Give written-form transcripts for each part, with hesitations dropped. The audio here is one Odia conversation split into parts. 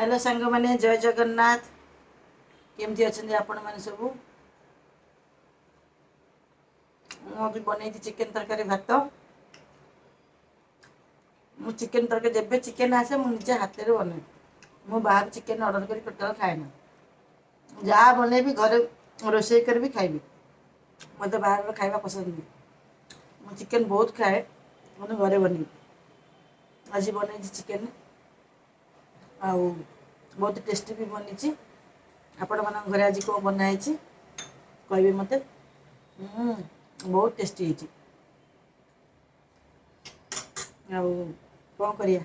ହ୍ୟାଲୋ ସାଙ୍ଗମାନେ, ଜୟ ଜଗନ୍ନାଥ। କେମିତି ଅଛନ୍ତି ଆପଣମାନେ ସବୁ? ମୁଁ ଆଜି ବନେଇଛି ଚିକେନ୍ ତରକାରୀ ଭାତ। ମୁଁ ଚିକେନ୍ ତରକାରୀ ଯେବେ ଚିକେନ୍ ଆସେ, ମୁଁ ନିଜେ ହାତରେ ବନାଏ। ମୁଁ ବାହାରୁ ଚିକେନ୍ ଅର୍ଡ଼ର କରି ଟୋଟାଲ୍ ଖାଏନା। ଯାହା ବନେଇବି, ଘରେ ରୋଷେଇ କରିବି, ଖାଇବି। ମୋତେ ବାହାରର ଖାଇବା ପସନ୍ଦ ନୁହେଁ। ମୁଁ ଚିକେନ୍ ବହୁତ ଖାଏ, ମୁଁ ଘରେ ବନେଇବି। ଆଜି ବନେଇଛି ଚିକେନ୍ ଆଉ ବହୁତ ଟେଷ୍ଟି ବି ବନିଛି। ଆପଣମାନଙ୍କ ଘରେ ଆଜି କ'ଣ ବନା ହେଇଛି, କହିବେ ମୋତେ। ବହୁତ ଟେଷ୍ଟି ହେଇଛି। ଆଉ କ'ଣ କରିବା?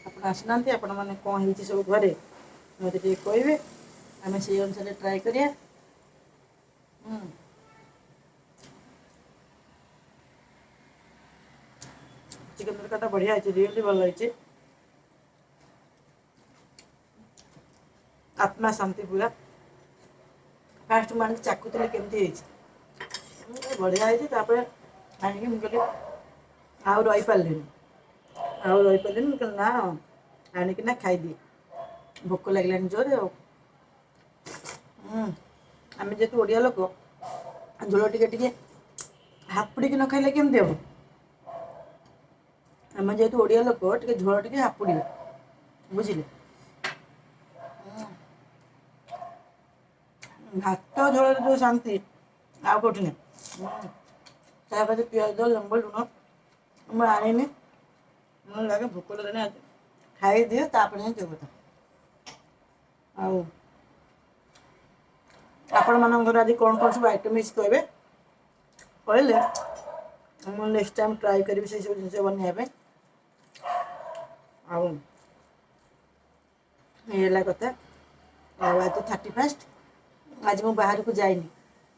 ଆପଣ ଆସୁନାହାନ୍ତି। ଆପଣମାନେ କ'ଣ ହେଇଛି ସବୁ ଘରେ, ମୋତେ ଟିକେ କହିବେ। ଆମେ ସେଇ ଅନୁସାରେ ଟ୍ରାଏ କରିବା। ଚିକେନ୍ ତରକାରୀଟା ବଢ଼ିଆ ହେଇଛି, ରିଏଲି ଭଲ ହେଇଛି। ଆତ୍ମା ଶାନ୍ତି ପୁରା। ଫାଷ୍ଟ ମୁଁ ଆଣିକି ଚାଖୁଥିଲି କେମିତି ହେଇଛି। ବଢ଼ିଆ ହେଇଛି। ତାପରେ ଆଣିକି ମୁଁ କହିଲି, ଆଉ ରହିପାରିଲିନି, ଆଉ ରହିପାରିଲିନି। ମୁଁ କହିଲି, ନା, ଆଣିକିନା ଖାଇଦିଏ, ଭୋକ ଲାଗିଲାଣି ଜୋରେ। ଆଉ ଆମେ ଯେହେତୁ ଓଡ଼ିଆ ଲୋକ, ଝୋଳ ଟିକେ ଟିକେ ହାପୁଡ଼ିକି ନ ଖାଇଲେ କେମିତି ହେବ? ଆମେ ଯେହେତୁ ଓଡ଼ିଆ ଲୋକ, ଟିକେ ଝୋଳ ଟିକେ ହାପୁଡ଼ିବେ, ବୁଝିଲେ? ଭାତ ଝୋଳରେ ଯେଉଁ ଶାନ୍ତି, ଆଉ କେଉଁଠି ନାହିଁ। ତାପରେ ପିଆଜ, ଲେମ୍ବୁ, ଲୁଣ ମୁଁ ଆଣିନି। ମୁଁ ଲାଗେ ଭୋକ ଲାଗିଲାଣି, ଆଜି ଖାଇଦିଏ, ତାପରେ ହିଁ ଯୋଉ କଥା। ଆଉ ଆପଣମାନଙ୍କର ଆଜି କ'ଣ କ'ଣ ସବୁ ଆଇଟମ୍ ହେଇଛି, କହିବେ। କହିଲେ ମୁଁ ନେକ୍ସଟ ଟାଇମ୍ ଟ୍ରାଏ କରିବି ସେଇ ସବୁ ଜିନିଷ ବନେଇବା ପାଇଁ। ଆଉ ଏଇ ହେଲା କଥା। ଆଉ ଆଜି 31st। ଆଜି ମୁଁ ବାହାରକୁ ଯାଇନି,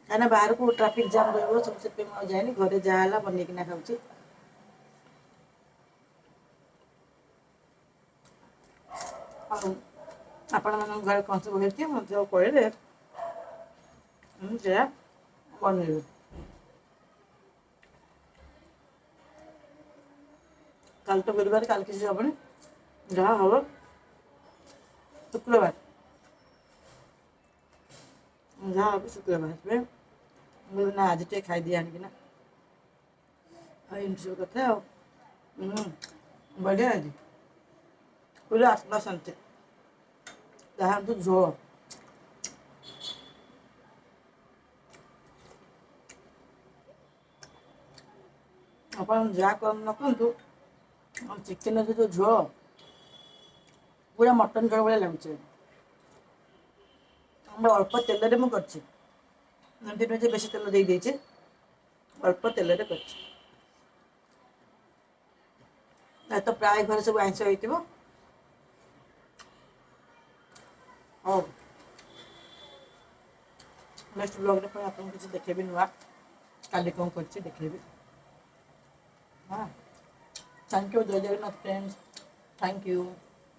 କାହିଁକିନା ବାହାରକୁ ଟ୍ରାଫିକ୍ ଜାମ୍ ରହିବ ସବୁ, ସେଥିପାଇଁ ମୁଁ ଆଉ ଯାଇନି। ଘରେ ଯାହା ହେଲା ବନେଇକିନା ଖାଉଛି। ଆଉ ଆପଣମାନଙ୍କ ଘରେ କ'ଣ ସବୁ ହେଇଛି, ମୋତେ ସବୁ କହିଲେ, ମୁଁ ସେୟା ବନେଇବି। କାଲି ତ ଗୁରୁବାର, କାଲି କିଛି ହେବନି। ଯାହା ହେବ ଶୁକ୍ରବାର, ଯାହା ହେବ ଶୁକ୍ରବାର। ସେଥିପାଇଁ ମୁଁ କହିଲି, ନା, ଆଜି ଟିକେ ଖାଇଦିଏ ଆଣିକିନା। ଆଉ ଏମିତି ସବୁ କଥା। ଆଉ ବଢ଼ିଆ ହେଇଛି ପୁରା, ଆତ୍ମା ଶାନ୍ତି। ଯାହା ଝୋଳ ଆପଣ ଯାହା କରନ୍ତୁ ନ କରନ୍ତୁ, ଆଉ ଚିକେନ୍ର ଯେଉଁ ଝୋଳ ପୁରା ମଟନ୍ ଝୋଳ ଭଳିଆ ଲାଗୁଛି। ଆମର ଅଳ୍ପ ତେଲରେ ମୁଁ କରିଛି। ଏମିତି ନୁହେଁ ଯେ ବେଶୀ ତେଲ ଦେଇଦେଇଛି, ଅଳ୍ପ ତେଲରେ କରିଛି। ତ ପ୍ରାୟ ଘରେ ସବୁ ଆଇଁଷ ହେଇଥିବ। ହଉ, ନେକ୍ସଟ ବ୍ଲଗ୍ରେ ପୁଣି ଆପଣଙ୍କୁ କିଛି ଦେଖେଇବି ନୂଆ। କାଲି କ'ଣ କରିଛି ଦେଖେଇବି। ହଁ, thank you. Jay Jagannath friends, thank you.